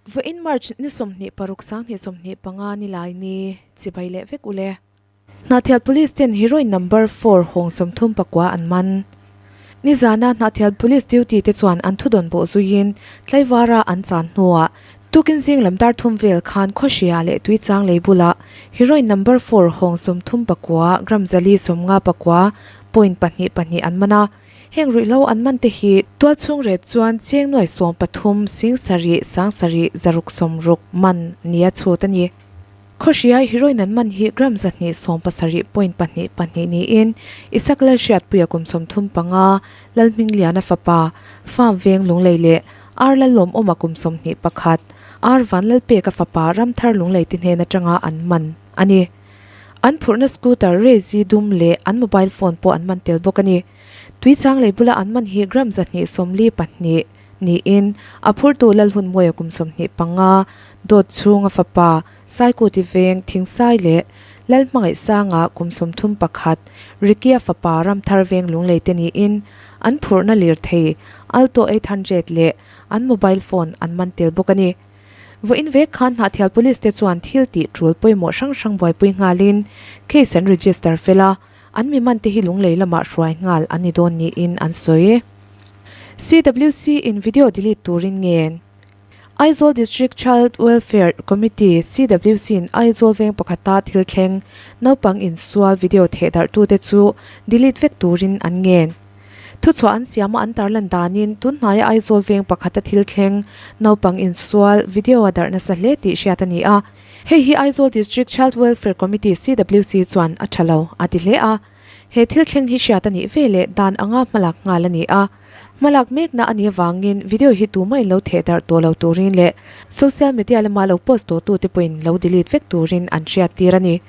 Vawiin March ni 26 2025 ni lai ni chibai leh vek ule. Hnahthial Police ten heroin number four hawng 39 an man. Nizana Hnahthial Police duty te chuan an thudawn bawh zuiin tlaivara an chan hnuah tukin zing lam dar thum vel khan Khawhria leh Tuichang lei bulah heroin number four hawng 39 gram zali 59 point pahnih pahnih an man a. Heng ruihhlo an man te hi tualchhung ret chuan cheng nuai 13 sing sarih sang sarih zaruk sawmruk man nia chhut a ni. Khawhriai heroin an man hi gram 270 point pahnih pahnih niin Isak Lalhriatpuia kum 35, Lalhmingliana fapa, Farm veng Lunglei leh Ar Lallawmawma kum 21, Ar Vanlalpeka fapa Ramthar Lunglei te hnen atanga an man a ni. An phurhna scooter Rezi dum leh an mobile phone pawh an man tel bawk a ni. Tuichang lei bula an man hi gram 242 niin a phurtu Lalhunmawia kum 25, dawt chhunga fapa Saikuti veng Thingsai leh Lalhmangaihsanga kum 31, Rikia fapa Ramthar veng Lunglei te niin an phurhna lirthei Alto 800 leh an mobile phone an man tel bawk a ni. Vawiin vek khan Hnahthial Police te chuan thil tih tul pawimawh hrang hrang buaipui nghalin case an register fel a, an mi man te hi Lunglei lamah hruai nghal an ni dawn niin an sawi. CWC in video delete turin ngen. Aizawl District Child Welfare Committee, CWC, in Aizawl veng pakhata thil thleng naupang insual video thehdarh tute chu delete vek turin an ngen. Thuchhuah an siama an tarlan danin tun hnaia Aizawl veng pakhata thil thleng naupang insual video a darh nasa hle tih hriat a ni a. Hei hi Aizawl District Child Welfare Committee, CWC, chuan a tha lo a ti hle a. He thil thleng hi hriat a nih ve leh dan anga hmalak nghal a ni a. Hmalak mekna a nih avangin video hi tumah in lo theh darh tawh lo turin leh social media lama lo post tawh tute pawhin lo delete vek turin an hriat tir a ni.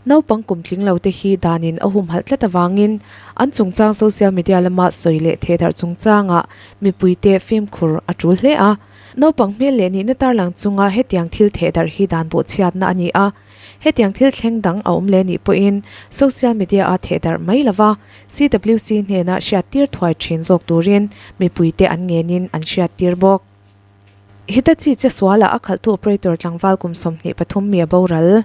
Naupang kum tling lo te hi danin a humhalh tlat avangin an chungchang social media lama sawi leh theh darh chungchangah mipuite fimkhur a tul hle a. Naupang hmel leh nihna tarlang chunga hetiang thil theh darh hi dan bawhchhiatna a ni a. Hetiang thil thleng dang a awm leh nih pawhin social media a theh darh mai lova, CWC hnena hriattir thuai thin zawk turin mipuite an ngenin an hriattir bawk. Hitachi Chesuala a khalhtu operator tlangval kum 23 mi a boral.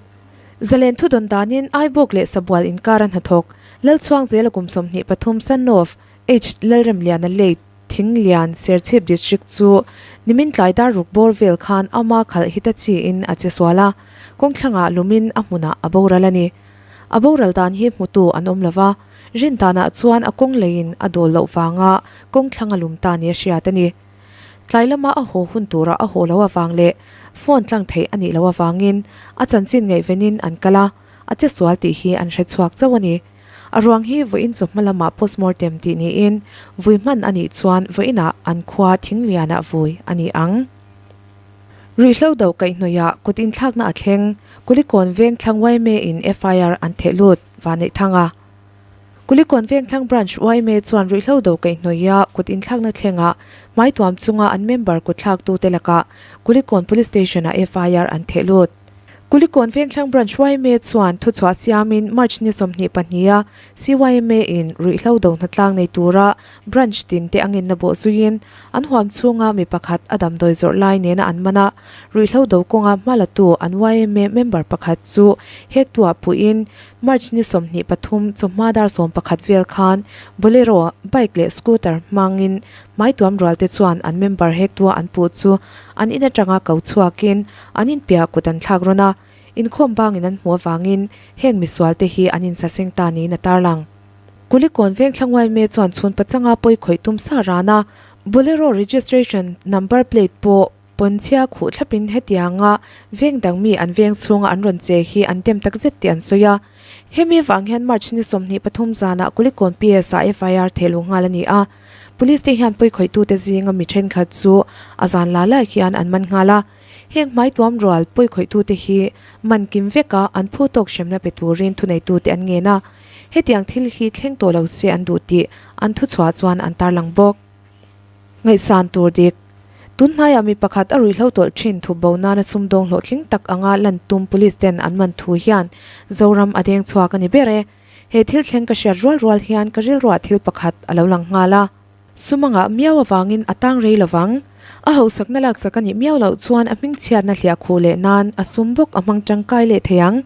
Zalen thudawn danin Aibawk leh Sabual inkar a hnathawk Lalchhuangzela kum 23 son of H Lalremliana late Thinglian, Serchhip District chu nimin tlai dar ruk bawr vel khan ama khalh Hitachi in a che sual a, kawngthlangah lumin a hmunah a boral a ni. A boral dan hi hmutu an awm lova, rin danah chuan a kawng leiin a dawl loh vanga kawngthlang a lum ta nia hriat a ni. Tlai lama a haw hun tura a haw lo avang leh phone tlang theih a nih loh avangin a chanchin ngaihvenin an kal a, a che sual tih hi an hre chhuak chauh a ni. A ruang hi vawiin chawhma lamah postmortem tih niin vui hman a nih chuan vawiinah an khua Thinglianah vui a ni ang. Ruihhlo do kaihhnawihah kut inthlakna a thleng, Kulikawn veng thlang yma in FIR an theh lut, Vanneihthanga. Kulikawn veng thlang branch yma chuan ruihhlo do kaihhnawihah kut inthlakna thlengah hmaituam chunga an member kutthlaktute lakah Kulikawn Police Station-ah FIR an theh lut. Kulikawn Vengthlang Branch yma chuan thuchhuah siamin March ni 22 a CYMA in ruihhlo do hnatlang nei tura branch tin te angin na bawh zuiin an huam chhunga mi pakhat a damdawi zawrh lai nena an man a, ruihhlo do kawnga hmalatu an yma member pakhat chu hektuah puhin March ni 23 chawhma dar 11 vel khan Bolero, bike leh scooter hmangin hmaituam rual te chuan an member hektua an puh chu an in atanga ko chhuakin an inpiah kut an thlak rawn a, inkhawm bangin an hmuh avangin heng misual te hi an insaseng ta niin a tarlang. Kulikawn Vengthlang yma chuan chhun pachanga pawi khawih tum sa ran a, Bolero registration number plate pawh pawnchhia khuh thlapin hetianga veng dang mi an veng chhunga an rawn che hi an dem takzet tih an sawi a. Hemi avang hian March ni 23 zanah Kulikawn PS ah FIR thehluh nghal a ni a, Police te hian pawi khawihtute zinga mi thenkhat chu a zan la lai hian an man nghal a. Heng hmaituam rual pawi khawihtute hi man kim veka an phu tawk hremna pe turin thuneitute an ngen a. Hetiang thil hi thleng tawh lo se an duh tih an thuchhuah chuan an tarlang bawk. Ngaihsan tur dik. Tun hnaiah mi pakhat a ruihhlo tawlh thin thup bo nana sumdawng hlawhtling tak anga lan tum police ten an man thu hian Zoram a deng chhuak a ni ber e. He thil thleng ka hriat rual rual hian ka rilruah thil pakhat a lo lang nghal a. Sumangah miau avangin a tang rei lovang. A hausakna laksak a nih miau loh chuan a hmingchhiatna hliah khuh leh nan a sum bawk a hmang tangkai leh thei ang.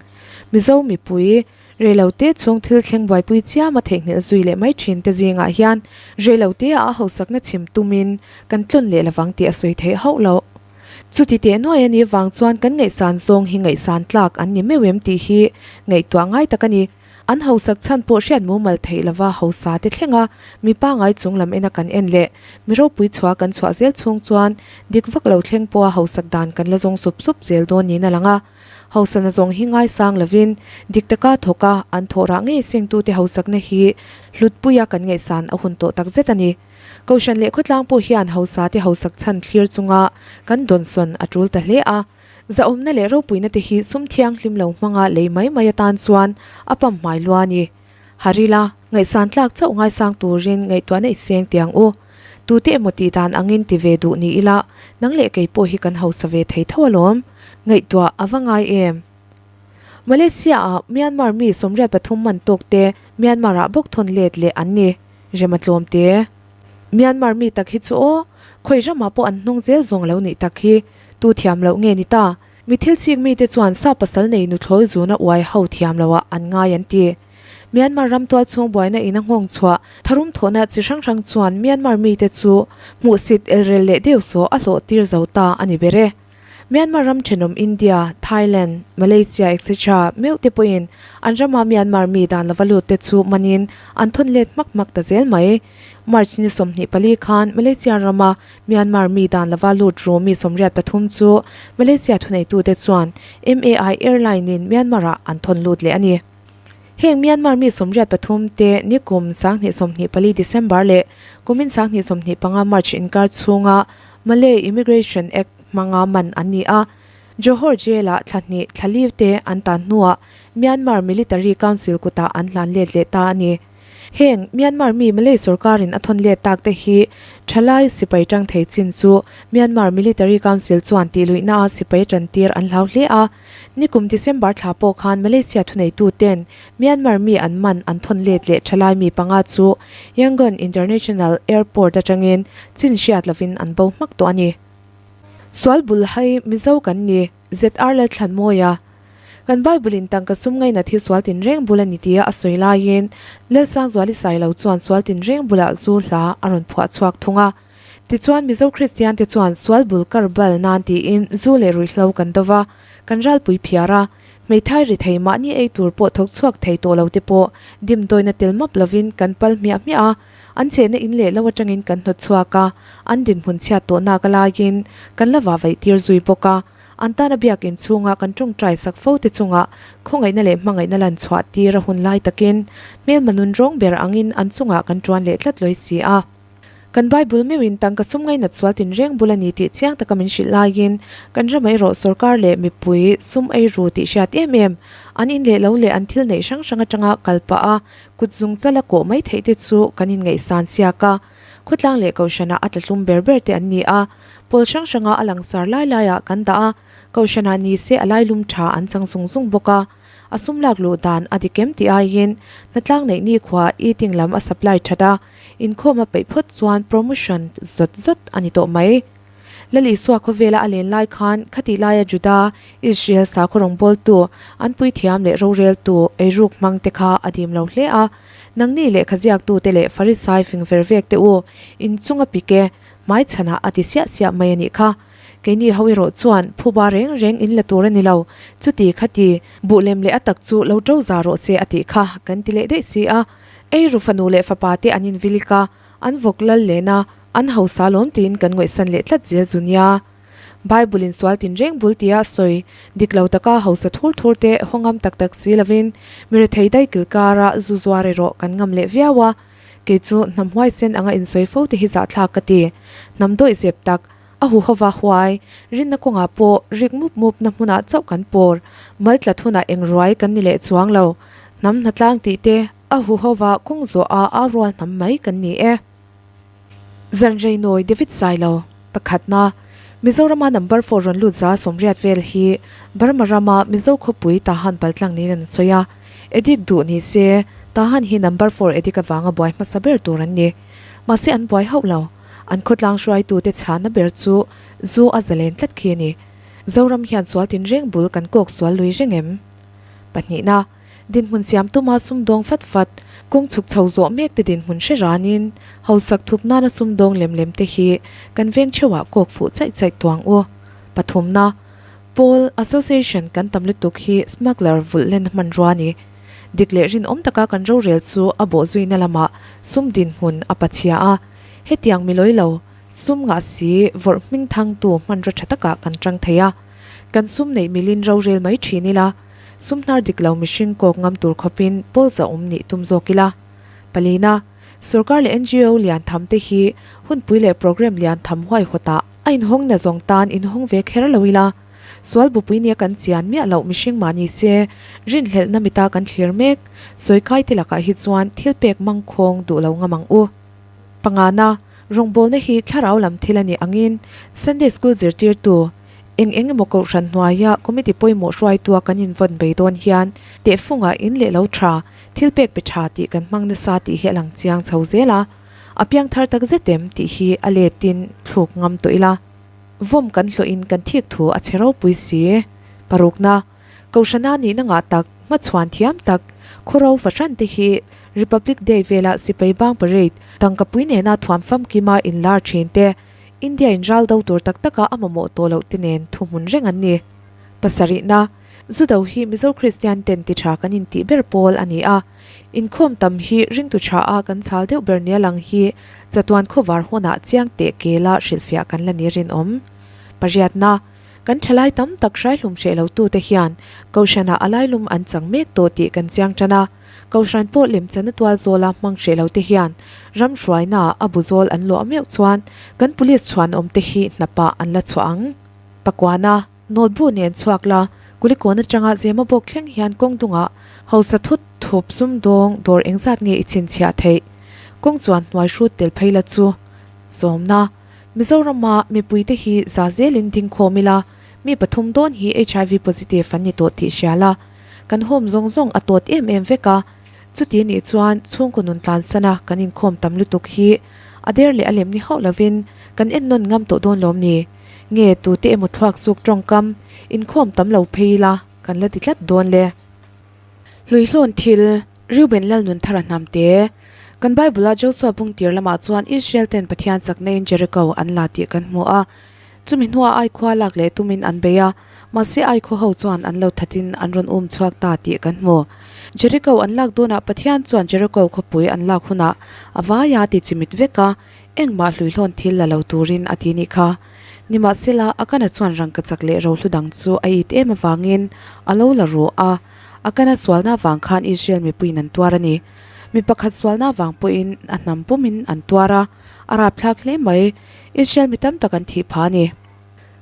Mizo mipui, reilote chhung thil thleng buaipui chiam a theihnghilh zui leh mai thin te zingah hian reilote ah a hausakna chhim tumin kan tlawn leh lovang tih a sawi theih hauh loh. Chuti teh nuai a nih vang chuan kan ngaihsan zawng hi ngaihsan tlak an ni meuh em tih hi ngaihtuah ngai tak a ni. An hausak chhan pawh hriat mumal theih lova hausa te thlenga mi pangai chung lam ena kan en leh mi ropui chhuah kan chhuah zel chhung chuan dik vak lo thleng pawha hausak dan kan la zawng sup sup zel dawn niin a lang a. Hausana zawng hi ngaisang lovin dik taka thawka an thawh rah ngei sengtute hausakna hi hlutpuia kan ngaihsan a hun tawh takzet a ni. Kohhran leh khawtlang pawh hian hausa te hausak chhan thlir chunga kan dawnsawn a tul ta hle a. Zahawmna leh ropuina te hi sum thianghlim lo hmanga lei mai mai atan chuan a pam hmai lua a ni. Harila, ngaihsan tlak chauh ngaisang turin ngaihtuahna i seng tiang u. Tute emaw tih dan angin ti ve duh ni ila, nang leh kei pawh hi kan hausa ve thei tho alawm. Ngaihtuah a va ngai em? Malaysia-ah Myanmar mi 83 man tawk te Myanmar-ah bawk thawn let leh an ni. Rem a tlawm te. Myanmar mi tak hi chu aw, khawi ramah pawh an hnawng zel zawng lo nih tak hi, tu thiam loh nge ni ta? Mi thil chik mite chuan sa pasal nei nuthlawi zuna uai ho thiam loah an ngai an ti. Myanmar ram tualchhung buaina in a nghawng chhuah tharum thawhna chi hrang hrang chuan Myanmar mite chu hmuhsit elrel leh deuh saw a hlawh tir zo ta a ni ber e. Myanmar ram thenawm India, Thailand, Malaysia etc. Meuh te pawhin an rama Myanmar mi dan lova lut te chu manin an thawn let hmak hmak ta zel mai. March ni 24 khan Malaysia rama Myanmar mi dan lova lut ru mi 83 chu Malaysia thuneitute chuan MAI Airline in Myanmar ah an thawn lut leh a ni. Heng Myanmar mi 83 te nikum 2024 December leh kumin 2025 March inkar chhunga Malay Immigration Act hmanga man an ni a, Johor Jail-ah thla hnih thla li te an tan hnuah Myanmar Military Council kutah an hlan let leh ta a ni. Heng Myanmar mi Malay sorkarin a thawn let tak te hi thalai sipai tang thei chin chu Myanmar Military Council chuan tihluihna a sipai tantir an hlau hle a. Nikum December thla pawh khan Malaysia thuneitu ten Myanmar mi an man an thawn let leh thalai mi panga chu Yangon International Airport atangin chin hriat lovin an bo hmak tawh a ni. Sual bul hai Mizo kan ni, ZR Lalthlanmawia. Kan Bible in tangka sum ngainat hi sual tinreng bul a ni tia a sawi laiin Lalsangzuali Sailo chuan sual tinreng bulah zu hla a rawn phuah chhuak thung a. Tichuan Mizo Kristian te chuan sual bul kar bal nan tiin zu leh ruihhlo kan do va, kan ralpui phiar a. Hmeithai ri thei mahni ei tur pawh thawk chhuak thei tawh lo te pawh dimdawina tel map lovin kan pal hmiah hmiah a, an chehna in leh lo atangin kan hnawt chhuak a, an dinhmun chhiat tawh nak a laiin kan la va vaih tir zui bawk a, an tana biakin chhunga kan tawngtai sak fo te chungah khawngaihna leh hmangaihna lan chhuah tir a hun lai takin hmelma nun rawng ber angin an chungah kan tuan leh tlat lawi si a. Kan Bible meuhin tangka sum ngainat sual tinreng bul a ni tih chiang taka min hrilh laiin kan ram erawh sorkar leh mipui sum ei ru tih hriat em em an in leh lo leh an thil neih hrang hrang atanga kal pah a kut zung chala kawh mai theih te chu kan inngaihsan siak a. Khawtlang leh Kohhranah a tlatlum ber ber te an ni a, pawl hrang hranga a langsar lai laiah kan dah a, Kohhranah ni se a lailum tha an chang zung zung bawk a. A sum lak luh dan a dik em tih aiin hnatlang neih nikhua eating lam a supply that a, inkhawm a peih phawt chuan promotion zawt zawt a ni tawh mai. Lal Isua khawvela a len lai khan khatih laia Juda, Israel sakhaw rawngbawltu, an puithiam leh roreltu eiruk hmang te kha a dim lo hle a. Nangni lehkha ziaktute leh Farisai fing ver vek te u, inchung a pik e, hmaichhanah a ti siah siah mai a nih kha. Keini ho erawh chuan phuba reng reng in la tur a ni lo, chuti khati, buh lem leh a tak chu lo to za rawh se a tih kha kan ti leh daih si a. Eiru fanu leh fapa te an invilik a, an vawk lal len a, an hausa lawm tiin kan ngaihsan leh tlat zel zu nia. Bible in sual tinreng bul tia a sawi, dik lo taka hausa thur thur te haw ngam tak tak si lovin mi rethei daih kilkara zu zuar erawh kan ngam leh viau a. Kei chu hnam huaisen anga insawi fo te hi zahthlak ka ti. Hnam dawih zep tak, A huhova huai, rinna kawngah pawh rik mup mup na hmunah chauh kan pawr, mal tlat hunah eng ruai kan ni leh chuang lo. Hnam hnatlang tih te a huhova kawng zawh a au rual hnam mai kan ni e. Zanrei nawi David Sailo, pakhatna, Mizorama number four rawn lut za 80 vel hi Burma rama Mizo khawpui Tahan paltlang niin an sawi a. Edik duh ni se, Tahan hi number four edik avanga buai hmasa ber tur an ni. Mahse an buai hauh lo. An khawtlang hruaitute chhana ber chu zu a zalen tlat khi a ni. Zoram hian sual tinreng bul kan kawk sual lui reng em? Pahnihna, dinhmun siam tuma sumdawng fat fat, kawng chhuk chho zawh mek te dinhmun hre ranin hausak thup nana sumdawng lem lem te hi kan veng theuhah kawk fuh chaih chaih tuang u. Pathumna, Pawl, Association, kan tam lutuk hi smuggler vulh len hmanrua a ni. Dik leh rinawm taka kan rorel chu a bawhzuina lamah sum dinhmun a pachhia a, hetiang milawi lo, Sum ngah si vawrh hming thangtu hmanraw tha takah kan tang thei a, kan sum neih milin rorel mai thin ila, sum hnar dik lo mihring kawk ngam tur khawpin pawl zahawm nih tum zawk ila. Palina, Sorkar leh ngo lian tham te hi hunpui leh programme lian tham huaihawtah a inhawng na zawng tan inhawng ve kher lo ila, sual bupui nia kan chian miah loh mihring mah ni se, rinhlelhna mita kan thlir mek, sawikai te lakah hi chuan thil pek mangkhawng duh lo ngam ang u. Pangana, rawngbawlna hi thlarau lam thil a nih angin Sunday School zirtirtu eng eng emaw kohhran hnuaia committee pawimawh hruaitua kan invawn bei dawn hian tehfungah in leh lo tha, thil pek pe tha tih kan hmang nasa tih hi a lang chiang chho zel a, a piang thar tak zet em tih hi a letin thluk ngam tawh ila. Vawm kan hlawhin kan thik thu a che ropui si. Parukna. Kohhrana nihna ngah tak, hmachhuan thiam tak, khawro fahran te hi Republic Day vela sipai bang parade, tangkapui nena thuam famkima inlar thin te, India in ral do tur tak taka a mamawh tawh loh te nen thuhmun reng an ni. Pasarihna, Zu do hi Mizo Kristian ten ti tha kan intih ber pawl a ni a, inkhawm tam hi ringtu tha a kan chhal deuh ber nia lang hi chatuan khawvar hunah chiang teh kela hrilhfiah kan la ni rinawm. Pariatna, Kan thalai tam tak hraihlum hreh lo tute hian Kohhranah a lailum an chang mek tawh tih kan chiang tan a. Kohhran pawh lemchana tual zawla hmang hreh lo te hian ram hruainaah a bu zawl an luah meuh chuan kan police chhuanawm te hi hnapah an la chhuah ang. Pakuana, Notebook nen chhuak la, Kulikawn atanga Zema bawk thleng hian kawng dungah hausa thut thup sumdawng dawr engzat nge i chhinchhiah theih? Kawng chuan hnuai hrut tel phei la chu. Sawmna. Mizorama mipuite hi za zelin dingkhawm ila, mi pathum dawn hi HIV positive an ni tawh tih hria la, kan home zawng zawng a tawt em em vek a, chuti nih chuan chhungkaw nun tlansana kan inkhawm tam lutuk hi a der leh a lem ni hauh lovin kan ennawn ngam tawh dawn lawm ni? Nge tute emaw thluak zuk tawngkam inkhawm tam lo phei ila kan la ti tlat dawn le? Hluihlawn thil. Reuben Lalnunthara hnamte, Kan Bible-a Josua bungtir lamah chuan Israel ten Pathian chakna-in Jericho an la tih kan hmu a. Chumi hnuah Ai khua lak leh tumin an bei a, mahse Ai khaw ho chuan an lo thatin an rawn um chhuak ta tih kan hmu. Jericho an lak dawnah Pathian chuan Jericho khawpui an lak hunah a vaia ti chimit vek a, engmah hluihlawn thil la lo turin a ti nih kha. Nimahsela, Akana chuan rangkachak leh rohlu dang chu a it em avangin a lo la ru a. A kana sualna vang khan Israel mipuiin an tuar a ni. Mi pakhat sualna vang pawhin a hnam pumin an tuar a, a rapthlak hle mai. Israel mi tam tak an thih phah a ni.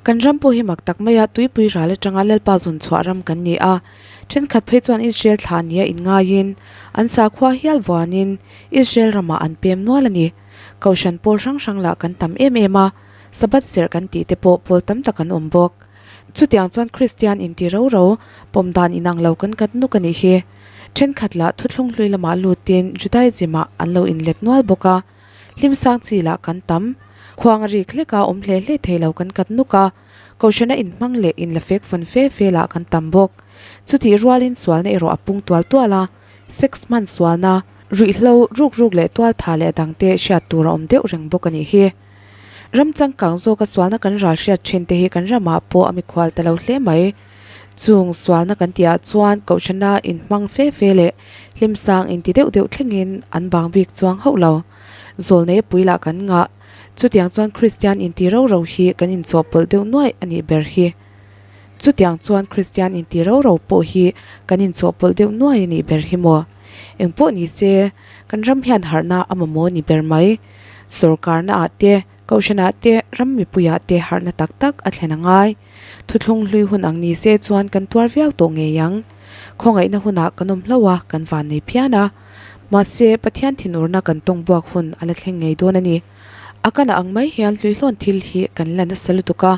Kan ram pawh hi mak tak maia tuipui ral atanga Lalpa zun chhuah ram kan ni a. Thenkhat phei chuan Israel thlah nia inngaiin an sakhua hial vuanin Israel ramah an pem nual a ni. Kohhran pawl hrang hrang lah kan tam em em a, Sabbath serh kan tih te pawh pawl tam tak an awm bawk. Chutiang chuan Kristian inti ro ro, pawm dan inang lo kan kat nuk a nih hi. Thenkhat lah thuthlung hlui lamah lutin Judaism-ah an lo inlet nual bawk a. Hlim sang chi lah kan tam. Khuang a rik hlek a, awm hle hle thei lo kan kat nuk a. Kohhrana inhmang leh inla fek fawn fe fe lah kan tam bawk. Chutih rualin sualna erawh a pung tual tual a. Sex hman sualna, ruihhlo, ruk ruk leh tualtha leh a dangte hriat tur a awm deuh reng bawk a nih hi. Ram changkang zawka sualna kan ral hriat thin te hi kan ramah pawh a mikhual ta lo hle mai. Chung sualna kan tihah chuan kohhrana inhmang fe fe leh hlimsang inti deuh deuh thlengin an bang bik chuang hauh lo. Zawlnei a pui lah kan ngah. Chutiang chuan Kristian inti ro ro hi kan inchawhpawlh deuh nuaih a nih ber hi. Chutiang chuan Kristian inti ro ro pawh hi kan inchawhpawlh deuh nuaih a nih ber hi maw? Engpawh ni se, kan ram hian harhna a mamawh a ni ber mai. Sorkarna ah te, Kohhran ah te, ram mipui ah te harhna tak tak a thlen a ngai. Thuthlung hlui hun ang ni se chuan kan tuar viau tawh ngei ang. Khawngaihna hunah kan awm hlauh a, kan van nei phian a. Mahse, Pathian thinurna kan tawng buak hun a la thleng ngei dawn a ni. A kana ang mai hian hluihlawn thil hi kan la nasa lutuk a,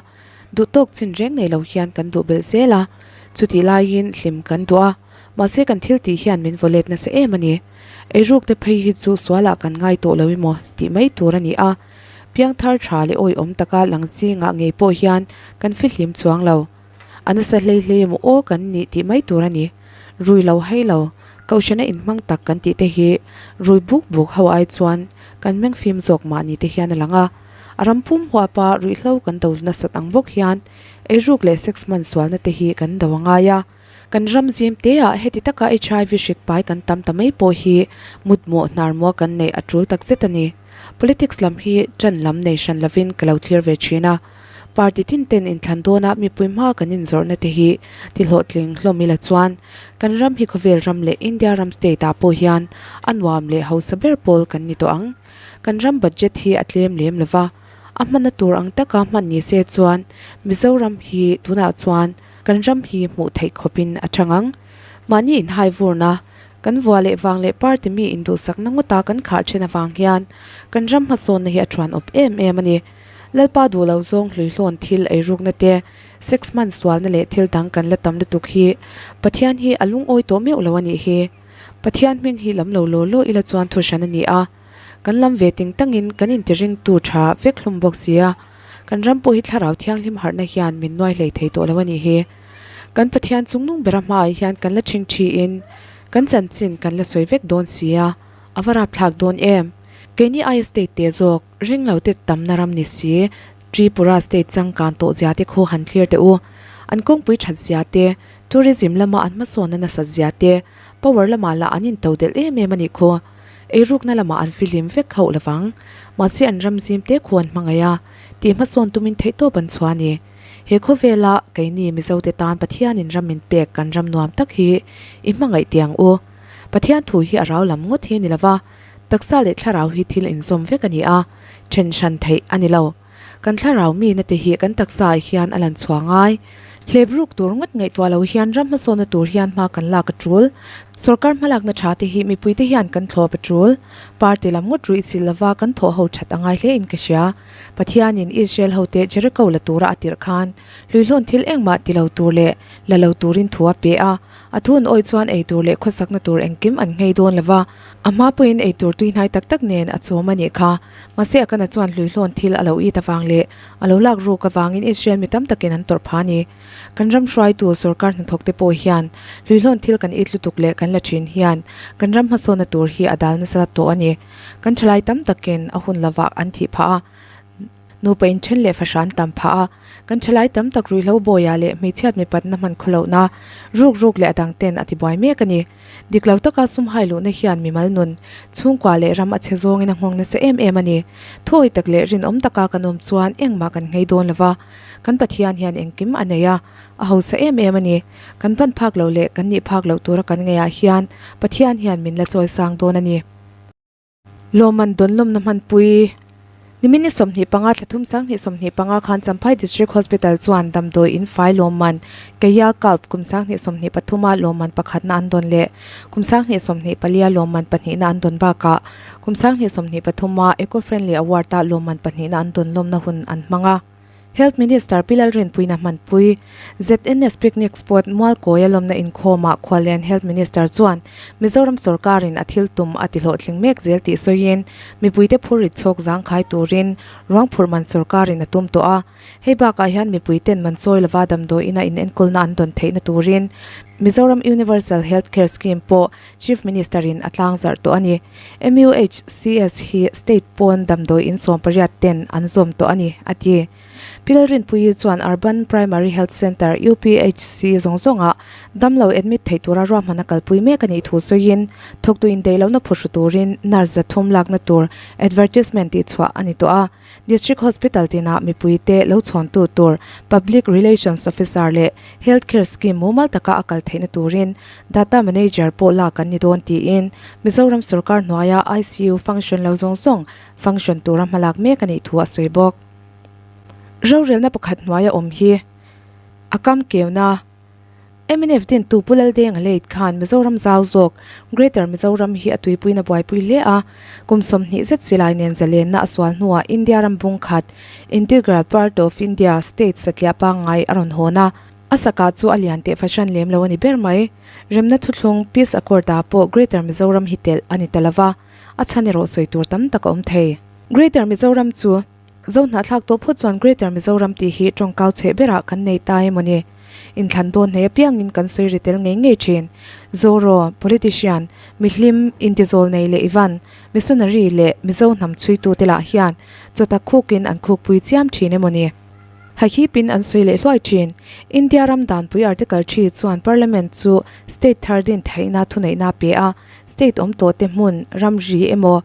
duh tawk chin reng nei lo hian kan duh belh zel a. Chutih laiin hlim kan duh a, mahse kan thil tih hian min vaw let nasa em a ni. Eiruk te phei hi chu sualah kan ngai tawh lo emaw tih mai tur a ni a. Piangthar tha leh awihawm taka lang zingah ngei pawh hian kan fihlim chuang lo. A nasa hlei hlei emaw aw kan nih tih mai tur a ni. Rui lo hei lo, kohhrana inhmang tak kan tih te hi rui buk buk ho ai chuan kan meng fim zawk mahni te hian a lang a. A ram pum huapa ruihhlo kan do nasat ang bawk hian eiruk leh sex hman sualna te hi kan do a ngai a. Kan ram zim te ah heti taka HIV hrik pai kan tam ta mai pawh hi mutmawh hnarmua kan neih a tul tak zet a ni. Politics lam hi ṭan lam nei hran lovin ka lo thlir ve ṭhin a. Party tin ten inthlan dawna mipui hma kan inzawrhna te hi ti hlawhtling hlawm ila chuan kan ram hi khawvel ram leh India ram state ah pawh hian a nuam leh hausa ber pawl kan ni tawh ang. Kan ram budget hi a tlem lem lova, a hmanna tur ang taka hman ni se chuan Mizoram hi tunah chuan Kan ram hi hmuh theih khawpin a chang ang. Mahni inhai vurna, kan vua leh vang leh party mi induhsakna ngawta kan khah then avang hian kan ram hmasawnna hi a thuan awp em em a ni. Lalpa duh lo zawng hluihlawn thil eirukna te, sex hman sualna leh thil dang kan la tam lutuk hi Pathian hi a lungawi tawh meuh lo a nih hi. Pathian hming hi lam lo law law ila chuan thu hran a ni a. Kan lam ve ting tangin kan intiringtu tha vek hlum bawk si a. Kan ram pawh hi thlarau thianghlim harhna hian min nuai hlei thei tawh lo a nih hi. Kan Pathian chungnung bera hmaah hian kan la ṭhing ṭhiin kan chanchin kan la sawi vek dawn si a, a va rapthlak dawn em? Keini aia state te zawk, ringlo te tamna ram ni si, Tripura state changkan tawh zia te khu han thlir teh u. An kawngpui that zia te, tourism lama an hmasawnna nasat zia te, power lamah lah an intodelh em em a nih khu. Eirukna lamah an fihlim vek hauh lovang. Mahse an ram zim te khu an hmangaih a, tih hmasawn tumin theihtawp an chhuah a ni. He khawvela keini Mizote tan Pathianin ram min pek kan ram nuam tak hi i hmangaih teh ang u. Pathian thu hi a rau lam ngawt hi a ni lova, taksa leh thlarau hi thil inzawm vek a ni a, then hran theih a ni lo. Kan thlarau mina te hi kan taksa ah hian a lan chhuah ngai. Hlep ruk tur ngawt ngaihtuah lo hian ram hmasawnna tur hian hma kan lak a tul. Sorkar hmalakna tha te hi mipui te hian kan thlawp a tul. Party lam ngawt ruih chilh lova kan thawh ho that a ngai hle in ka hria. Pathianin Israel hote Jericho la tura a tirh khan hluihlawn thil engmah ti lo tur leh la lo turin thu a pe a. A thu an awih chuan ei tur leh khawsakna tur engkim an nghei dawn lova. A hma pawhin ei tur tuihnai tak tak nen a chawm a nih kha. Mahse Akana chuan hluihlawn thil a lo it avang leh a lo lak ruk avangin Israel mi tam takin an tawrh phah a ni. Kan ram hruaitu sorkar hnathawk te pawh hian hluihlawn thil kan it lutuk leh kan la thin hian kan ram hmasawnna tur hi a dal nasa tawh a ni. Kan thalai tam takin a hun lovah an thih phah a. Nupa inthen leh fahran tam phah a, kan thalai tam tak ruihhlo bawiah leh hmeichhiat mipatna hman khawlohna, ruk ruk leh a dang ten a tibuai mek a ni. Dik lo taka sum hai luhna hian mimal nun, chhungkua leh ram a chhe zawngin a nghawng nasa em em a ni. Thuawi tak leh rinawm taka kan awm chuan engmah kan nghei dawn lo va, kan Pathian hian engkim a nei a, a hausa em em a ni. Kan pan phak loh leh kan nih phak loh tura kan ngaihah hian Pathian hian min la chawisang dawn a ni. Lawmman dawnlawmna hmanpui Nimin ni 25 thla thum 20 25 khan Champhai District Hospital chuan damdawi in fai lawmman Kaya Kalp kum 2023 a lawmman pakhatna an dawn leh kum 2024 a lawmman pahnihna an dawn bakah kum 2023 a Eco Friendly Award a lawmman pahnihna an dawn lawmna hun an hmang a. Health Minister Pi Lalrinpuiin a hmanpui. ZNS Picnic Spot Mualkawia lawmna inkhawmah Khuallian Health Minister chuan Mizoram sorkarin a thil tum a tihlawhtling mek zel tih sawiin mipuite phurrit chhawk zangkhai turin ruang phurh man sorkarin a tum tawh a. Hei bakah hian mipuiten man chawi lova damdawi ina inenkawlna an dawn theihna turin Mizoram Universal Health Care Scheme pawh Chief Minister in a tlangzarh tawh a ni. MUHCS hi state pawn damdawi in 18 ten an zawm tawh a ni, a ti. Pi Lalrinpuii chuan Urban Primary Health Centre, UPHC, zawng zawngah damlo admit theih tura ruahman a kalpui mek a nih thu sawiin, thawktu indaihlohna phuhru turin nurse 300 lakna tur advertisement tihchhuah a ni tawh a. District Hospital tinah mipuite lo chhawntu tur Public Relations Officer leh Health Care Scheme mumal taka a kal theihna turin Data Manager pawh lak an ni dawn tiin Mizoram sorkar hnuaia ICU function lo zawng zawng function tura hmalak mek a nih thu a sawi bawk. Rorelna pakhat hnuaia awm hi a kam keuna. Mnf dintu Pu Laldenga late khan Mizoram zau zawk, Greater Mizoram hi a tuipuina buaipui hle a. Kum 20 zet silai nen zalenna a sual hnuah India ram bung khat, Integral part of India, state satliah pangngai a rawn hawn a. A saka chu a lian teh fahran lem lo a ni ber mai. Remna thuthlung, Peace Accord, ah pawh Greater Mizoram hi telh a ni ta lova, a chhan erawh sawi tur tam tak a awm thei. Greater Mizoram chu. Zo hnahthlak tawh phawt chuan Greater Mizoram tih hi tawngkau chheh berah kan nei ta emaw ni? Inthlan dawn hnei apiangin kan sawi ri tel ngei ngei thin. Zoro, politician, mihlim, intizawl nei leh Ivan, missionary leh Mizo hnam chhuitute lah hian chawtak khukin an khukpui chiam thin emaw ni? Hahipin an sawi leh hluai thin. India ram danpui Article ii chuan Parliament chu state thar din theihna thuneihna a pe a, state awm tawhte hmun, ramri emaw,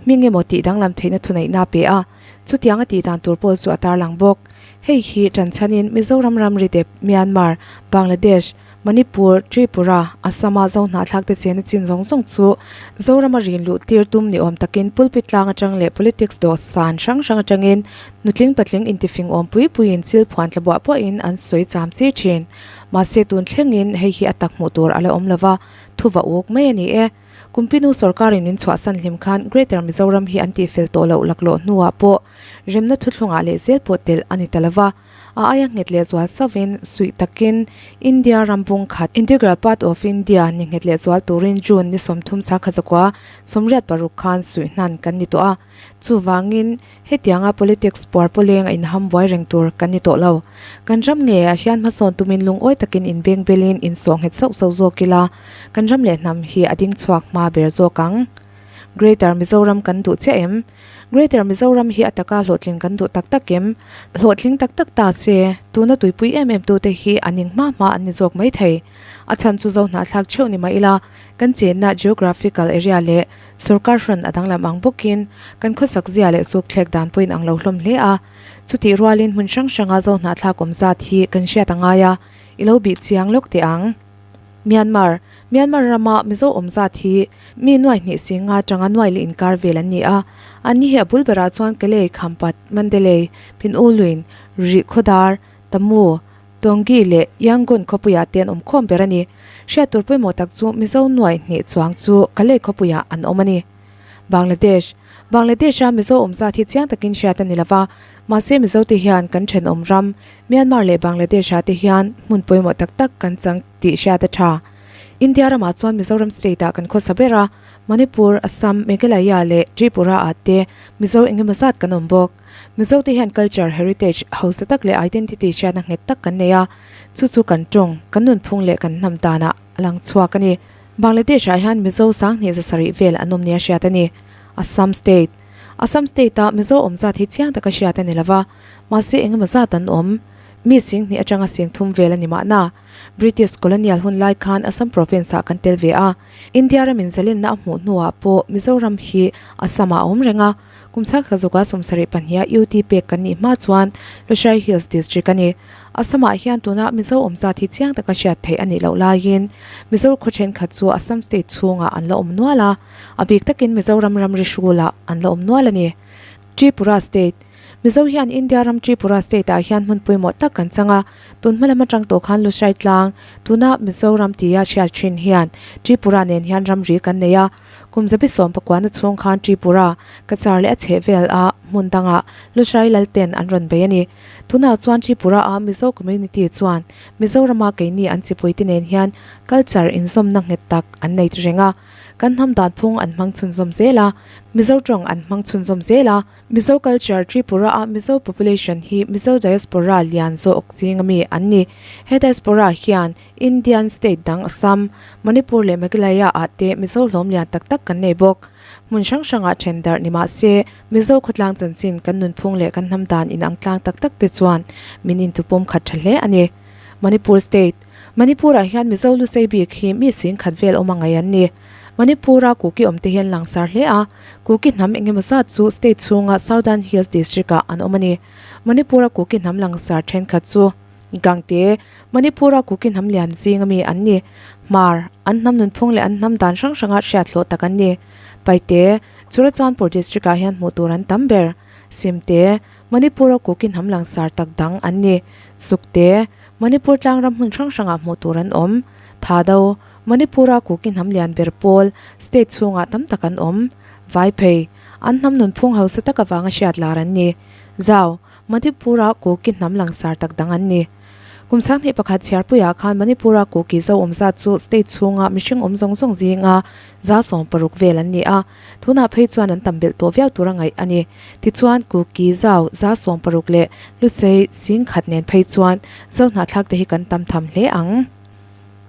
hming emaw tih danglam theihna thuneihna a pe a, chutiang a tih dan tur pawh chu a tarlang bawk. Hei hi tanchhanin Mizoram ramri dep Myanmar, Bangladesh, Manipur, Tripura, Assam-a Zo hnahthlakte chena chin zawng zawng chu Zorama rin luh tir tum ni awm takin pulpit tlang atang leh politics dawhsan hrang hrang atangin nutling patling intifing awm pui puiin chil phuan tla buah buahin an sawi cham chi thin. Mahse tun thlengin hei hi a tak hmuh tur a la awm lova, thu va uk mai a ni e. Kumpinu sorkarin min chhuahsan hlim khan Greater Mizoram hi an tihfel tawh loh laklawh hnuah pawh remna thuthlungah leh zel pawh telh a ni ta lova. A aia nghet leh zual sauhin suih takin India ram bung khat, Integral part of India, ni nghet leh zual turin June ni 30 sakha zakua 86 khan suih hnan kan ni tawh a. Chuvangin hetianga politics puar pawleng a inham buai reng tur kan ni tawh lo. Kan ram nge ah hian hmasawn tumin lungawi takin inbeng belin insawh nghet sauh sauh zawk ila kan ram leh hnam hi a ding chhuak hma ber zawk ang. Greater Mizoram kan duh chiah em? Greater Mizoram hi a taka hlawhtling kan duh tak tak em? Hlawhtling tak tak ta se, tuna tuipui em em tute hi a ning hma hma an ni zawk mai thei. A chhan chu zo hnahthlak theuh ni mah ila, kan chenna geographical area leh sorkar hran a danglam ang bawkin kan khawsak zia leh suk thlek dan pawhin ang lo hlawm hle a. Chutih rualin hmun hrang hranga zo hnahthlak awm zat hi kan hriat a ngai a, i lo bih chiang lawk teh ang. Myanmar, Myanmar rama Mizo awm zat hi mi nuai hnih si nga tanga nuai leh inkar vel an ni a. An ni hi a bul berah chuan Kalay, Khampat, Mandalay, Pinuluin, Rih Khawdar, Tamu, Taunggyi leh Yangon khawpuiah te an awm khawm ber a ni. Hriat tur pawimawh tak chu Mizo nuai hnih chuang chu Kalay khawpuiah an awm a ni. Bangladesh, Bangladesh-a Mizo awm zat hi chiang takin hriat a ni lova, mahse Mizote hian kan thenawm ram Myanmar leh Bangladesh-ah te hian hmun pawimawh tak tak kan chang tih hriat a tha. India ramah chuan Mizoram state-ah kan khawsa ber a, Manipur, Assam, Meghalaya leh Tripura-ah te Mizo engemaw zat kan awm bawk. Mizote hian culture, heritage hausa tak leh identity hriatna nghet tak kan nei a, chu chu kan tawng, kan nunphung leh kan hnam danah a lang chhuak a ni. Bangladesh-ah hian Mizo 10,000 sarih vel an awm nia hriat a ni. Assam State, Assam State-a Mizo awm zat hi chiang taka hriat a ni lova, mahse engemaw zat an awm. Mi 10,000 atanga 30,000 vel a ni mahna. British colonial hun lai khan Assam province-ah kan tel ve a, India ramin zalenna a hmuh hnuah pawh Mizoram hi Assam-ah a awm reng a. Kum chhakha zawka 72 a UT pek kan nih hma chuan Lushai Hills District a ni. Assam-ah hian tuna Mizo awm zat hi chiang taka hriat theih a nih loh laiin Mizo khaw thenkhat chu Assam state chhungah an la awm nual a, a bik takin Mizoram ramri hrulah an la awm nual a ni. Tripura State, Mizo hian India ram Tripura State-ah hian hmun pawimawh tak kan chang a, tun hma lam atang tawh khan Lushai tlang, tuna Mizoram tia hriat thin hian Tripura nen hian ramri kan nei a. Kum zabi sawm pakuana chhung khan Tripura, Cachar leh a chhehvel a hmun dangah Lushai Lalten an rawn bei a ni. Tunah chuan Tripura-a Mizo community chuan Mizorama keini an chipuite nen hian culture inzawmna nghet tak an nei reng a. Kan hnam dan phung an hmang chhunzawm zel a, Mizo tawng an hmang chhunzawm zel a. Mizo culture Tripura-a Mizo population hi Mizo diaspora lian zawk zinga mi an ni. He diaspora hian Indian state dang Assam, Manipur leh Meghalaya ah te Mizo hlawm lian tak tak kan nei bawk. Hmun hrang hrangah then darh ni mah se, Mizo khawtlang chanchin kan nunphung leh kan hnam dan inang tlang tak tak te chuan min intupum khat tha hle a ni. Manipur State, Manipur ah hian Mizo Lusei bik hi mi 10,000 vel awm a ngaih an ni. Manipur a Kuki awm te hian langsar hle a, Kuki hnam engemaw zat chu state chhunga Southern Hills District ah an awm a ni. Manipur a Kuki hnam langsar thenkhat chu Gangte, Manipur a Kuki hnam lian zing ami an ni. Hmar, an hnam nunphung leh an hnam dan hrang hranga hriat hlawh tak an ni. Paite, Churachandpur District ah hian hmuh tur an tam ber. Simte, Manipur a Kuki hnam langsar tak dang an ni. Sukte, Manipur tlangram hmun hrang hrangah hmuh tur an awm. Thado, Manipur a Kuki hnam lian ber pawl, state chhungah tam tak an awm. Vaiphei, an hnam nunphung hausa tak avanga hriat lar an ni. Zau, Manipur-a Kuki hnam langsar tak dang an ni. Kum 2001 chhiarpuiah khan Manipur-a Kuki zo awm zat chu state chhunga mihring awm zawng zawng zinga 60% vel an ni a, tunah phei chuan an tam belh tawh viau tura ngaih a ni. Tichuan, Kuki zau 60% leh Luchei 10,000 nen phei chuan zo hnahthlak te hi kan tam tham hle ang.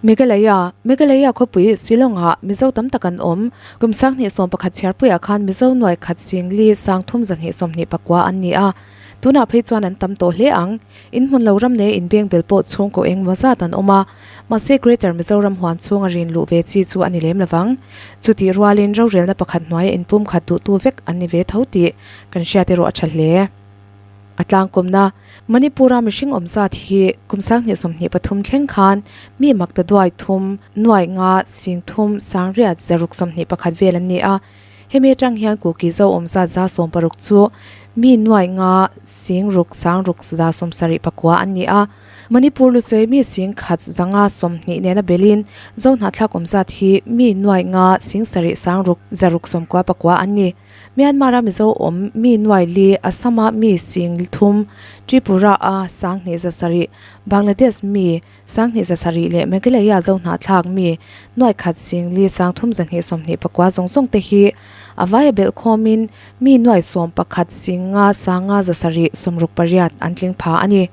Meghalaya, Meghalaya khawpui Shillong-ah Mizo tam tak an awm. Kum 2011 chhiarpuiah khan Mizo nuai khat singli sang thum 229 an ni a. Tunah phei chuan an tam tawh hle ang. In hmun lo ram nei inbeng bel pawh chhungkaw eng maw zat an awm a. Mahse Greater Mizoram huam chhunga rin luh ve chi chu a ni lem lovang. Chutih rualin rorelna pakhat hnuaia inpum khat duhtu vek an ni ve tho tih kan hriat erawh a tha hle. A tlangkawmna, Manipur-a mihring awm zat hi kum 2023 thleng khan mi makta duai thum, nuai nga, sing thum, sangriat, zaruk 21 vel an ni a. Hemi atang hian Kuki zo awm zat 60 chu mi nuai nga, sing ruk, sang ruk, 79 an ni a. Manipur Luchei mi 10,000 520 nena belin zo hnahthlak awm zat hi mi nuai nga, sing sarih, sang ruk, zaruk 99 an ni. Myanmar-a Mizo awm mi nuai li, Assam-a mi 30,000, Tripura-a 2,700, Bangladesh mi 2,700 leh Meghalaya zo hnahthlak mi nuai khat sing li sang thum 229 zawng zawng te hi a vaia belh khawmin mi nuai 11 sing nga sang nga 768 an tling pha a ni.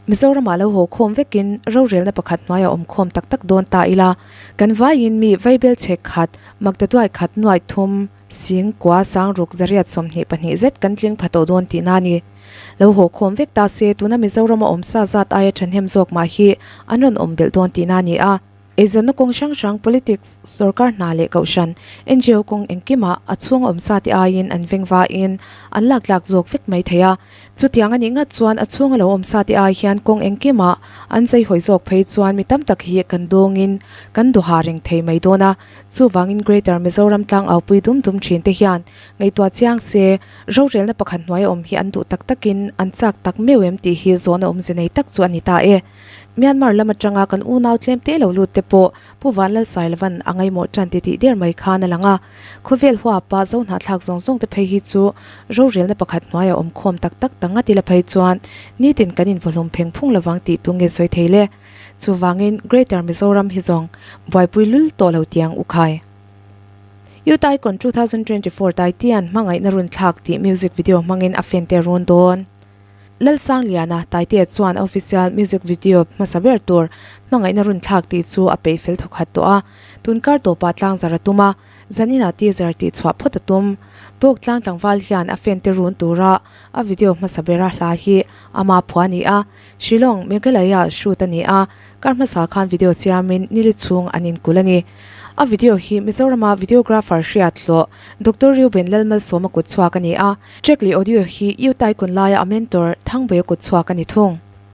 Mizoramah lo haw khawm vekin rorelna pakhat hnuaia awm khawm tak tak dawn ta ila, kan vaiin mi vaibel chhek khat, makta duai khat nuai thum, sing kua sang ruk 822 zet kan tling pha tawh dawn tihna a ni. Lo haw khawm vek ta se tuna Mizorama awm sa zat aia thahnem zawk mah hi an rawn awm belh dawn tihna a ni a. Eizawnna kawng hrang hrang, politics, sorkar hna leh kohhran, NGO kawng engkimah a chhung awm sa te aiin an veng vain an lak tlak zawk vek mai thei a. Chutiang a nih ngat chuan a chhung a lo awm sa te ai hian kawng engkimah an zeihawi zawk phei chuan mi tam tak hi kan dawngin kan duha reng thei mai dawn a. Chuvangin Greater Mizoram tlang aupui dum dum thin te hian ngaihtuah chiang se, rorelna pakhat hnuai a awm hi an duh tak takin an chak tak meuh em tih hi zawhna awmze nei tak chu a ni ta e. Myanmar lam atanga kan unau tlem te lo lut te pawh Pu Vanlalsailavan a ngaimawh tan ti tih der mai khan a lang a. Khawvel huapa zo hnahthlak zawng zawng te phei hi chu rorelna pakhat hnuaia awm khawm tak tak ta ngat ila phei chuan nitin kan invahlum pheng phung lovang tih tu nge sawi thei le. Chuvangin Greater Mizoram hi zawng buaipui lul tawh lo tiang u khai. Youth Icon 2024 Taitian hmangaihna run thlak tih music video hmangin a fan te run dawn. Lalsangliana Taitea chuan official music video hmasa ber tur hmangaihna run thlak tih chu a peih fel thawkhat tawh a, tun kar tawpah tlangzar a tum a, zaninah teaser tih chhuah phawt a tum. Bawk tlang tlangval hian a fan te run tura a video hmasa bera hla hi ama phua a ni a, Shillong, Meghalaya shoot a ni a, kar hmasa khan video siamin nili chhung an inkulh a ni. A video hi Mizorama videographer hriat hlawh Doctor Reuben Lalmalsawma kut chhuak a ni a, track leh audio hi U Taikun laia a mentor Thangbuia kut chhuak a ni thung.